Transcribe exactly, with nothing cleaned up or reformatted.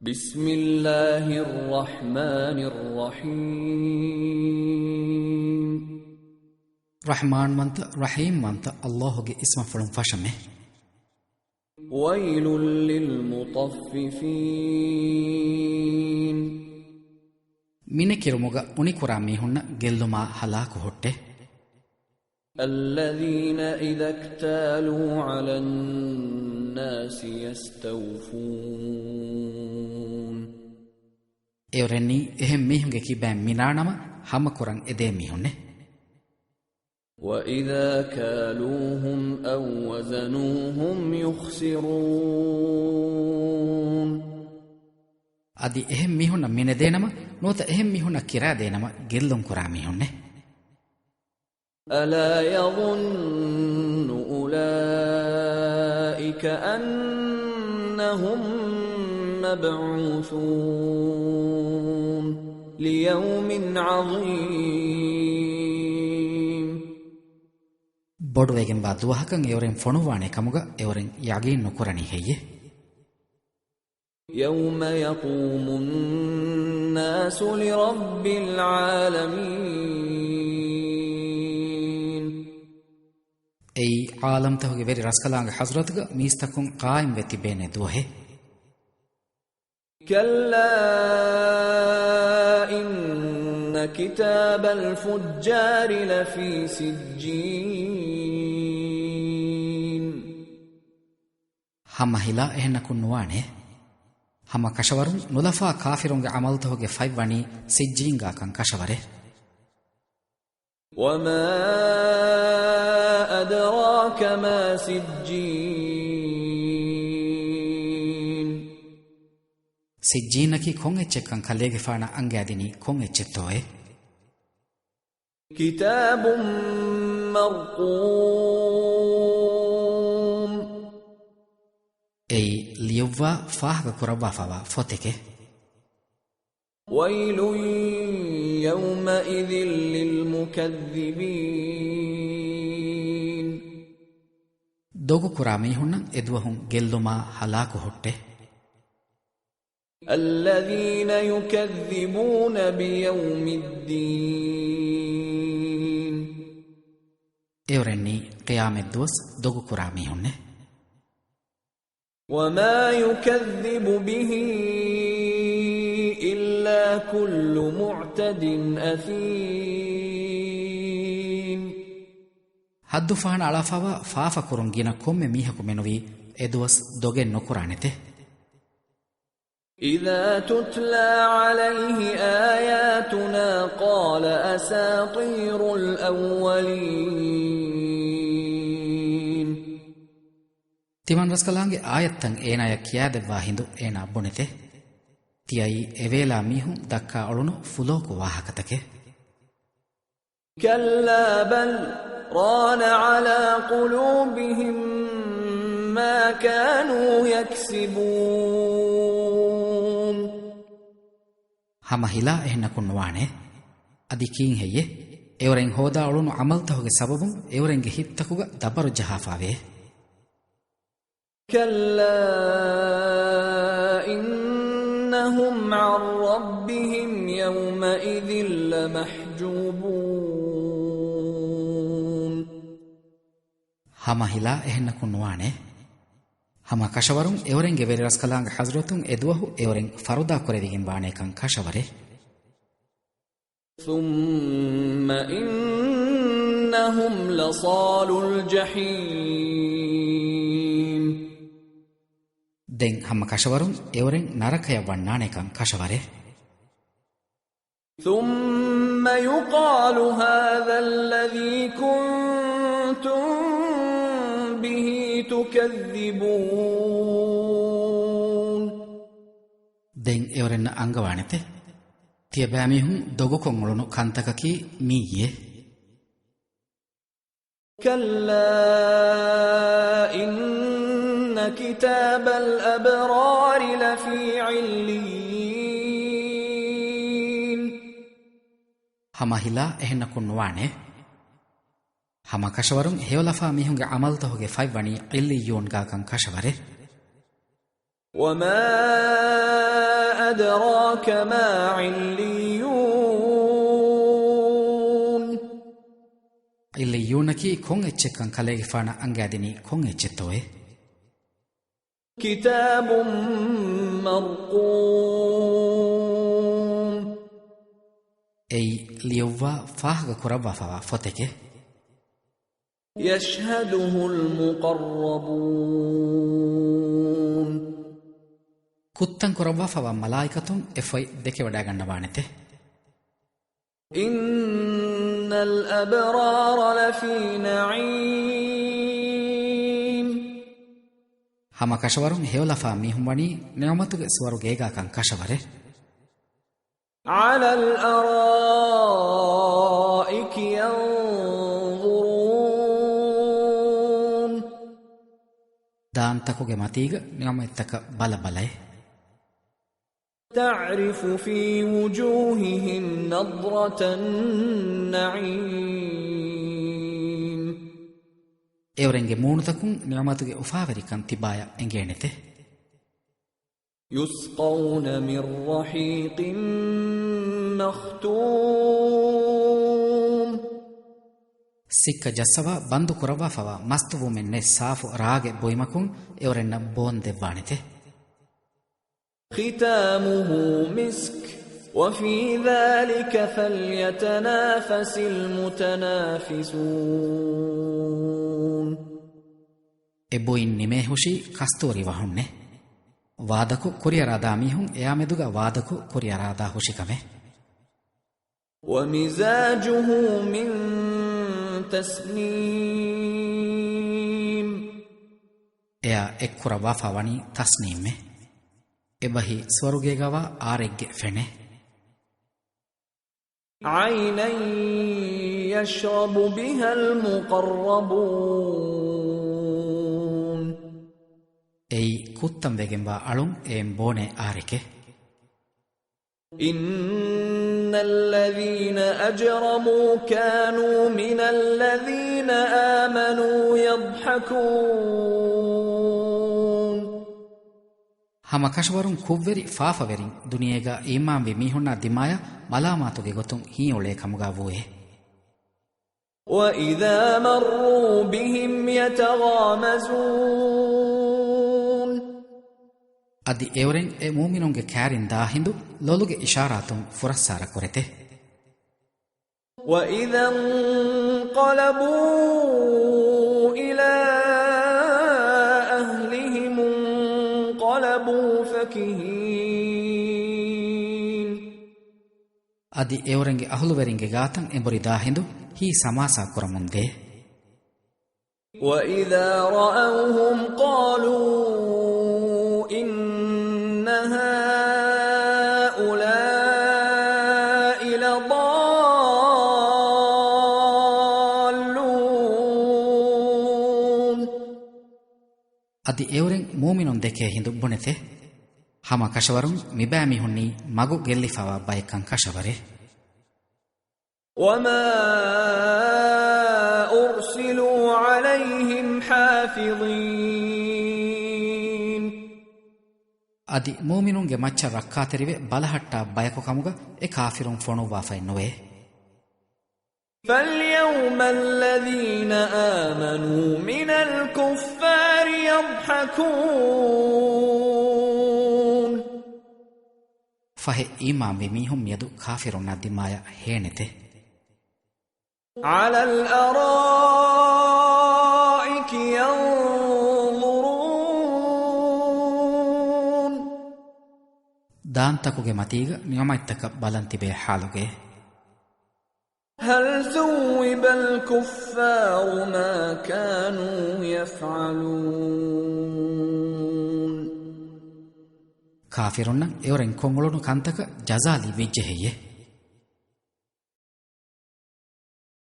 بسم الله الرحمن الرحيم. ރަޙްމާންވަންތަ، ރަޙީމްވަންތަ ﷲ ގެ އިސްމަށްފުޅުން ފަށަމެ. ويل للمطففين. މިނެކިރުމުގަ އުނިކުރާ މީހުންނަށް ގެއްލުމާ ހަލާކު ހުއްޓެ. الذين إذا اكتالوا على الناس يستوفون. އެއުރެންނީ އެހެން މީހުންގެ ކިބައިން މިނާނަމަ ހަމަކުރަން އެދޭ މީހުންނެ. وإذا كالوهم أو وزنوهم يخسرون. އަދި އެހެން މީހުންނަށް މިނެދޭނަމަ، ނުވަތަ އެހެން މީހުންނަށް ކިރާދޭނަމަ، ގެއްލުންކުރާ މީހުންނެ. ألا يظن أولئك أنهم مبعوثون ليوم عظيم. ބޮޑުވެގެންވާ ދުވަހަކަށް އެއުރެން ފޮނުއްވާނެ ކަމުގަ އެއުރެން ޔަގީން ނުކުރަނީ ހެއްޔެ؟ يوم يقوم الناس لرب العالمين. އެއީ ޢާލަމްތަކުގެ ވެރި ރަސްކަލާނގެ ޙަޟްރަތުގަ މީސްތަކުން ޤާއިމްވެ ތިބޭނެ ދުވަހެއް. كلا إن كتاب الفجار لفي سجين. ހަމަ ހިލާ އެހެންނަކުން ނުވާނެ. ހަމަ ކަށަވަރުން ނުލަފާ ކާފިރުންގެ ޢަމަލުތަކުގެ ފަތްވަނީ ސިއްޖީންގާކަން ކަށަވަރެއް. وما أدراك ما سجين. ސިއްޖީނަކީ ކޮން އެއްޗެއްކަން ކަލޭގެފާނަށް އަންގައިދިނީ ކޮން އެއްޗެއްތޯއޭ؟ كتاب مرقوم. އެއީ ލިޔުއްވާ ފާހަގަ ކުރައްވާފައިވާ ފޮތެކެ. ويل يومئذ للمكذبين. ދޮގުކުރާ މީހުންނަށް އެދުވަހުން ގެއްލުމާ ހަލާކު ހުއްޓެ. الذين يكذبون بيوم الدين. އެއުރެންނީ ޤިޔާމަތްދުވަސް ދޮގުކުރާ މީހުންނެ. وما يكذب به إلا كل معتد أثيم. ހައްދުފަހަނަ އަޅާފައިވާ ފާފަކުރުން ގިނަ ކޮންމެ މީހަކު މެނުވީ އެދުވަސް ދޮގެއް ނުކުރާނެތެ. إذا تتلى عليه آياتنا قال أساطير الأولين. ތިމަން ރަސްކަލާނގެ އާޔަތްތައް އޭނާޔަށް ކިޔާދެއްވާ ހިނދު އޭނާ ބުނެތެ. ތިޔައީ އެވޭލާ މީހުން ދައްކާ އުޅުނު ފުލޯކު ވާހަކަތަކެއް. كلا بل ران على قلوبهم ما كانوا يكسبون. ހަމަ ހިލާ އެހެންނަކުން ނުވާނެ. އަދި ކީން ހެއްޔެ؟ އެއުރެން ހޯދާ އުޅުނު ޢަމަލުތަކުގެ ސަބަބުން އެއުރެންގެ ހިތްތަކުގަ ދަބަރު ޖަހާފައިވޭ. كلا إنهم عن ربهم يومئذ لمحجوبون. ހަމަ ހިލާ އެހެންނަކުން ނުވާނެ. ހަމަ ކަށަވަރުން އެއުރެންގެ ވެރިރަސްކަލާނގެ ޙަޟްރަތުން އެދުވަހު އެއުރެން ފަރުދާ ކުރެވިގެން ވާނޭކަން ކަށަވަރެއް. ثم إنهم لصالو الجحيم. ދެން ހަމަ ކަށަވަރުން އެއުރެން ނަރަކަޔަށް ވަންނާނޭކަން ކަށަވަރެއް. ثم يقال هذا الذي كنتم به تكذبون. ދެން އެއުރެންނަށް އަންގަވާނެތެ. ތިޔަބައިމީހުން ދޮގުކޮށް އުޅުނު ކަންތަކަކީ މިއީއޭ. كلا إن كتاب الأبرار لفي عليين. ހަމަ ހިލާ އެހެންނަކުން ނުވާނެ. ހަމަ ކަށަވަރުން ހެޔޮލަފާ މީހުންގެ ޢަމަލުތަކުގެ ފަތްވަނީ ޢިއްލިއްޔޫންގާކަން ކަށަވަރެއް. وما أدراك ما عليون. ޢިއްލިއްޔޫނަކީ ކޮން އެއްޗެއްކަން ކަލޭގެފާނަށް އަންގާދިނީ ކޮން އެއްޗެއްތޯއޭ؟ كتاب مرقوم. އެއީ ލިޔުއްވާ ފާހަގަ ކުރައްވާފަވާ ފޮތެކޭ. يشهده المقربون. ކުއްތަން ކުރައްވާފަވާ މަލާއިކަތުން އެ ފޮތް ދެކެވަޑައިގަންނަވާނެތެ. إن الأبرار لفي نعيم. ހަމަ ކަށަވަރުން ހެޔޮލަފާ މީހުން ވަނީ ނިޢުމަތުގެ ސުވަރުގޭގާކަން ކަށަވަރެއް. على الأرائك ينظرون. ދާންތަކުގެ މަތީގަ ނިޢުމަތްތަކަށް ބަލަބަލައެ. تعرف في وجوههم نضرة النعيم. އެއުރެންގެ މޫނުތަކުން ނިޢުމަތުގެ އުފާވެރިކަން ތިބާޔަށް އެނގޭނެތެ. يسقون من رحيق مختوم. ސިއްކަ ޖައްސަވާ ބަންދު ކުރައްވާފަވާ މަސްތުވުމެއް ނެތް ސާފު ރާގެއް ބުއިމަކުން އެއުރެންނަށް ބޯން ދެއްވާނެތެ. ختامه مسك وفي ذلك فليتنافس المتنافسون. އެ ބުއިން ނިމޭހުށީ ކަސްތޫރި ވަހުންނޭ. ވާދަކޮށް ކުރިއަރާދާ މީހުން އެއާމެދުގަ ވާދަކޮށް ކުރިއަރާދާ ހުށިކަމެއް. ومزاجه من تسنيم. އެއާ އެއްކުރައްވާފަ ވަނީ ތަސްނީމްއެއް. އެބަހީ ސުވަރުގޭގަވާ އާރެއްގެ ފެނެއް. عينا يشرب بها المقربون. އެއީ ކުއްތަން ވެގެންވާ އަޅުން އެއިން ބޯނޭ އާރެކޭ. إن الذين أجرموا كانوا من الذين آمنوا يضحكون. ހަމަ ކަށަވަރުން ކުށްވެރި ފާފަވެރިން ދުނިޔޭގަ އީމާންވި މީހުންނާ ދިމާޔަށް މަލާމާތުގެ ގޮތުން ހީއުޅޭ ކަމުގަ ވޫއޭ. وإذا مروا بهم يتغامزون. އަދި އެއުރެން އެ މޫމިނުންގެ ކާރިން ދާ ހިނދު ލޮލުގެ އިޝާރާތުން ފުރައްސާރަ ކުރެތެ. وإذا انقلبوا إلى أهلهم انقلبوا فكهين. އަދި އެއުރެންގެ އަހުލުވެރިންގެ ގާތަށް އެނބުރި ދާ ހިނދު ހީ ސަމާސާ ކުރަމުން ދޭ. وإذا رأوهم قالوا إن هؤلاء لضالون. އަދި އެއުރެން މޫމިނުން ދެކޭ ހިނދު ބުނެތެ. ހަމަ ކަށަވަރުން މިބައިމީހުންނީ މަގު ގެއްލިފަވާ ބަޔެއްކަން ކަށަވަރެއް. وما أرسلوا عليهم حافظين. އަދި މޫމިނުންގެ މައްޗަށް ރައްކާތެރިވެ ބަލަހައްޓާ ބަޔަކު ކަމުގަ އެ ކާފިރުން ފޮނުއްވާފައެއް ނުވޭ. فاليوم الذين آمنوا من الكفار يضحكون. ފަހެ އީމާންވި މީހުން މިއަދު ކާފިރުންނާ ދިމާޔަށް ހޭނެތެ. على الأرائك ينظرون. ދާންތަކުގެ މަތީގަ ނިޢުމަތްތަކަށް ބަލަން ތިބޭ ޙާލުގައި. هل ثوب الكفار ما كانوا يفعلون. ކާފިރުންނަށް އެއުރެން ކޮށްއުޅުނު ކަންތަކަށް ޖަޒާ ލިބިއްޖެ ހެއްޔޭ؟